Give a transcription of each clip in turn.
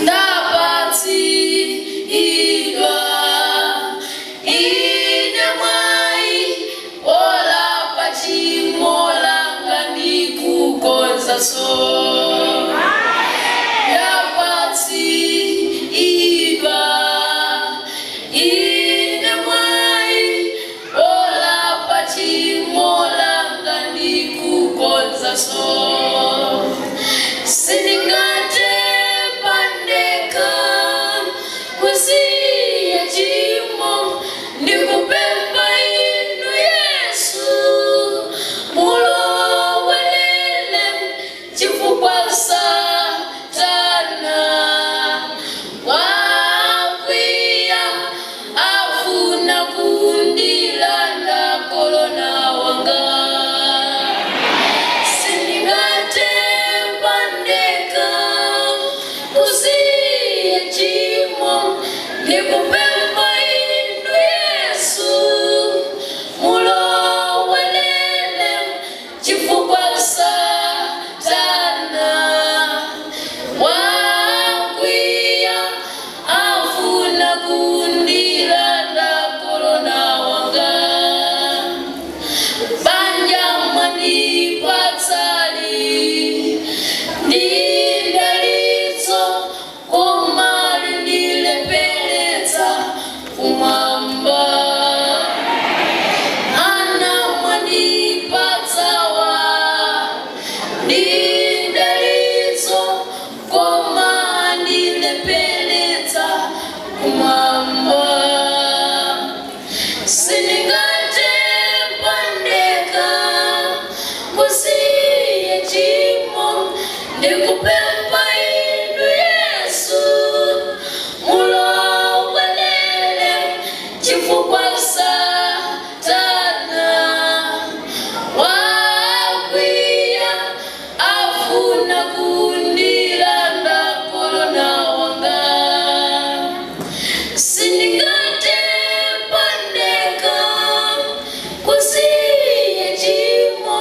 Ndapatsidwa ine mwayi olapa tchimo langa ndikukonzanso. Ndapatsidwa ine mwayi olapa tchimo langa ndikukonzanso. Sindingathe pandekha kusiya tchimo, ndikupempha inu Yesu mulowelele, chifukwa Satana wakwiya, afuna kundilanda kolona wanga. Sindingathe pandekha kusiya tchimo, ndikupempha inu Yesu mulowelele, chifukwa Satana wakwiya, afuna kundilanda kolona wanga. Banja mwandipatsali ndi mdalitso, koma lindilepheretsa kumwamba. Ana mwandipatsawa ndi mdalitso, koma ndilepheretsa kumwamba. Sindingathe pandekha kusiya tchimo, ndikupempha inu Yesu mulowelele, chifukwa Satana wakwiya, afuna kundilanda kolona wanga. Sindingathe pandekha kusiya tchimo,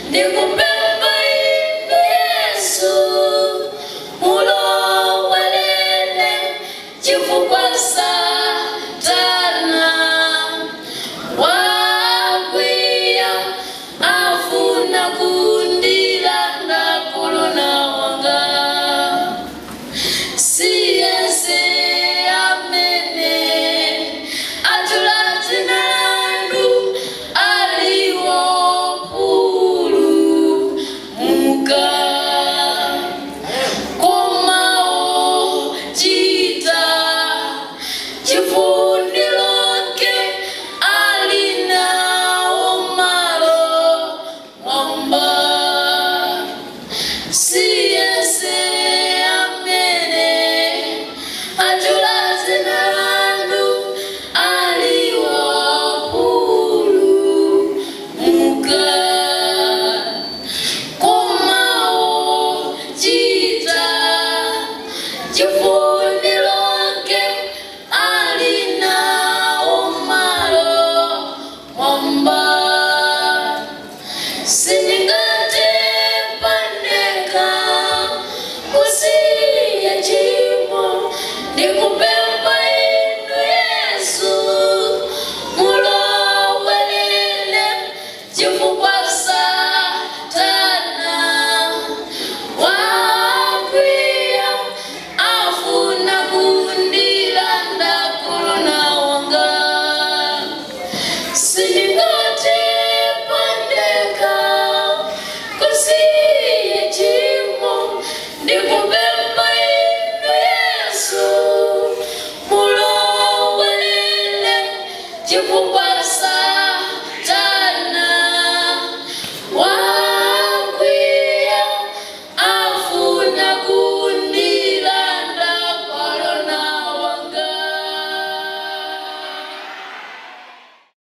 ndikupempha inu Yesu mulowelele, chifukwa Satana wakwiya, afuna kundilanda kolona wanga. Siyense amene atchula dzina lanu ali wopulumuka, koma ochita chifuniro chake ali nawo malo mwamba. Siyense amene atchula dzina lanu ali wopulumuka, koma ochita chifuniro chake ali nawo malo mwamba. Sindingathe pandekha kusiya tchimo, ndikupempha